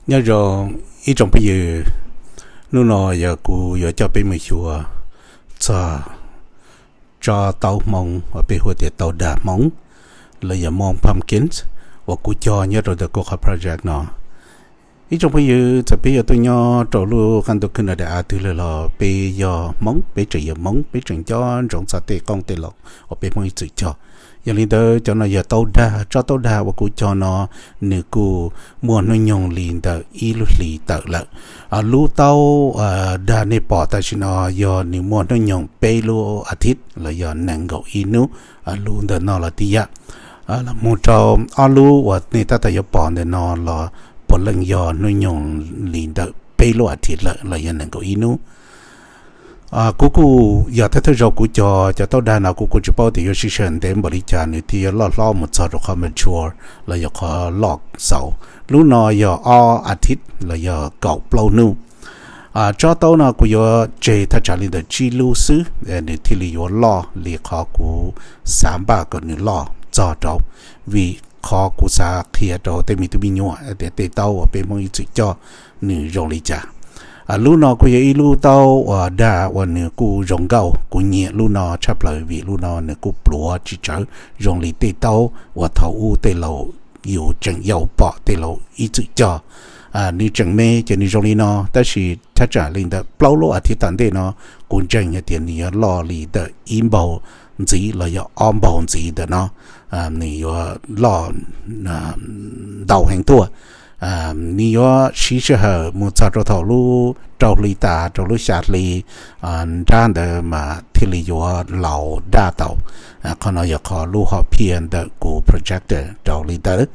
Nyob zoo ib tsoom phooj ywg, hnub no yog kuv yuav coj peb mus xyuas txog tsob taub Hmoob uas peb hu tias taub dag Hmoob, los yog Hmong pumpkins, uas kuv cog nyob rau ntawm kuv qhov project no. Ib tsoom phooj ywg, txawm peb yuav tuaj nyob rau lub qab ntuj khwb no daim av twg lawm los peb yog Hmoob, peb tseem yog Hmoob, peb tseem nco ntsoov txog tej qoob tej loo uas peb Hmoob ib txwm cog. Yog li ntawd cov no yog taub dag. Tsob taub dag uas kuv cog no nws kuj muaj hnub nyoog li ntawm ib lub hlis tawm lawm. Lub taub dag nej pom tam sim no yog nws muaj hnub nyoog peb lub a thiv los yog nees nkaum ib hnub, lub ntawm no los tib yam. Los mus rau ob lub uas nej tab tom yuav pom ntawm no los puav leej yog hnub nyoog li ntawm peb lub a thiv lawm los yog nees nkaum ib hnub. Kuv kuj yog thawj thawj zaug kuv cog cov taub dag no kuv kuj tsis paub tias yuav siv sij hawm ntev npaum li cas nws thiaj yuav loj hlob mus txog rau qhov mature los yog qhov loj xaus. Lub no yog ob a thiv los yog kaum plaub hnub. Tsob taub no kuv yuav tseg thaj tsam li ntawm tsib lub xwb nws thiaj li yuav loj li qhov kuv xav npaj kom nws loj txog rau, vim qhov kuv xav qhia rau tej me tub me nyuam tias tej taub uas peb Hmoob ib txwm cog nws zoo li cas. Lub no kuj yog ib lub taub uas dag uas nws kuj zoo nkauj, kuv nyiam lub no tshaj plaws vim lub no nws kuj pluav tsis tsawv zoo li tej taub uas thaum ub tej laus yus tseem yau pom tej laus ib txwm cog. Nws tseem me ces nws zoo li no, tab sis thaj tsam li ntawm plaub lub a thiv tom ntej no kuv ntseeg hais tias nws yuav loj li ntawm ib npaug ntxiv los yog ob npaug ntxiv ntawm no. Nws yuav loj ntau heev tuaj. Nws yuav siv sij hawm mus txog rau thaum lub rau hli tas rau lub xya hli nrab ntawd mas thiaj li yuav laus daj tau. Qhov no yog qhov lub hom phiaj ntawm kuv projector rau li ntawd.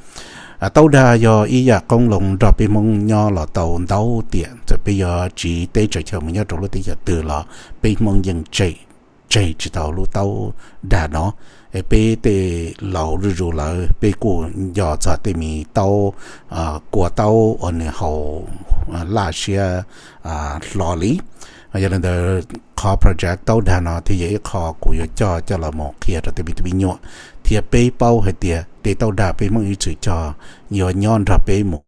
Taub dag yog ib yam qoob loo nrog peb Hmoob nyob los tau ntau tiam. Txawm peb yuav tsiv teb tsaws chaw mus nyob rau lub teb chaws twg los peb Hmoob yeej tseg tsis tau lub taub dag no. Peb tej laus zuj zus lawm peb kuj nco txog tej me taub, kua taub uas nws haus laj siab hlo li. Yog li ntawd qhov project taub dag no thiaj yog ib qho kuv yuav coj coj los mus qhia rau tej me tub me nyuam thiab peb paub hais tias tej taub dag peb Hmoob ib txwm cog yuav nyob nrog peb mus